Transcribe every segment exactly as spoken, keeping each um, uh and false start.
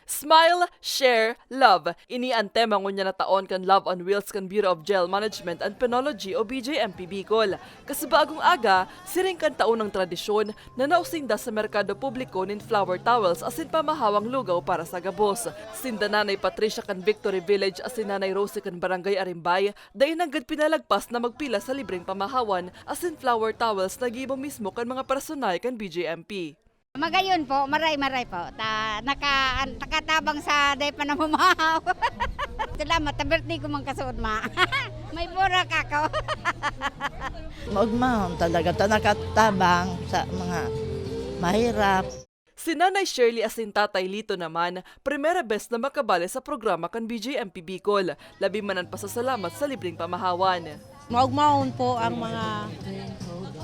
Smile, Share, Love. Ini an tema ngunyan na taon kan Love on Wheels kan Bureau of Jail Management and Penology o B J M P Bicol. Kasubagong aga, siring kan taon ng tradisyon, nanao sinda sa merkado publiko nin flower towels asin pamahawang lugaw para sa gabos. Sinda Nanay Patricia kan Victory Village asin Nanay Rosie kan Barangay Arimbay, dai nanggad pinalagpas na magpila sa libreng pamahawan asin flower towels na gibo mismo kan mga personahe kan B J M P. Magayon po, maray-maray po. Ta, naka, an, nakatabang sa day pa namamahaw. Salamat, ta birthday ko man kasuod, ma. May burak ako. Maugmahon talaga ta nakatabang sa mga mahirap. Si Nanay Shirley asin Tatay Lito naman, primera bes na makabali sa programa kan B J M P Bicol. Labi man an pasasalamat sa libreng pamahawan. Maugmahon po ang mga,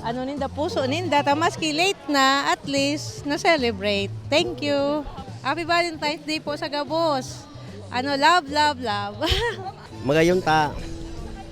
ano ninda, puso ninda, ta maski late na, at least na-celebrate. Thank you. Happy Valentine's Day po sa gabos. Ano, love, love, love. Magayon ta,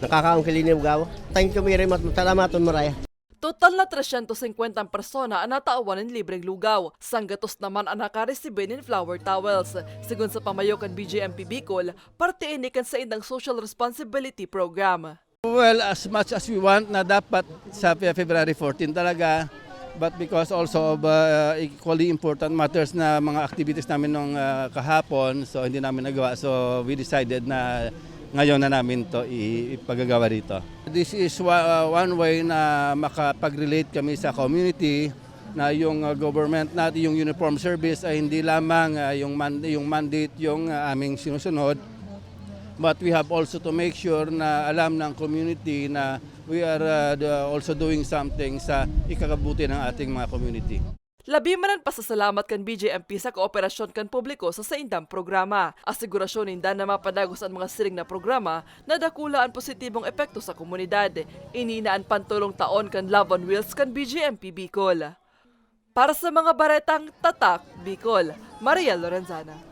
nakakaon kiliniw gaw. Thank you very much. Salamaton mo, Raya. Total na tresyentos singkwenta ang persona an natawan nin libreng lugaw. Sanggatos naman an nakaresibi nin flower towels. Sigon sa pamayo kan B J M P Bicol, parte ini kan saindang social responsibility program. Well, as much as we want na dapat sa Fe-, February fourteen talaga, but because also of, uh, equally important matters na mga activities namin nung, uh, kahapon, so hindi namin nagawa. So we decided na ngayon na namin 'to i-, ipagagawa dito. This is wa-, uh, one way na makapag-relate kami sa community na yung, uh, government natin, yung uniform service ay hindi lamang, uh, yung man-, yung mandate yung, uh, aming sinusunod, but we have also to make sure na alam ng community na we are, uh, the, also doing something sa ikakabuti ng ating mga community. Labi man an pasasalamat kan B J M P sa kooperasyon kan publiko sa saindang programa. Asigurasyon ninda na mapadagos an mga siring na programa na dakula an positibong epekto sa komunidad. Ini na an pantolong taon kan Love on Wheels kan B J M P Bicol. Para sa mga baretang Tatak Bicol, Maria Lorenzana.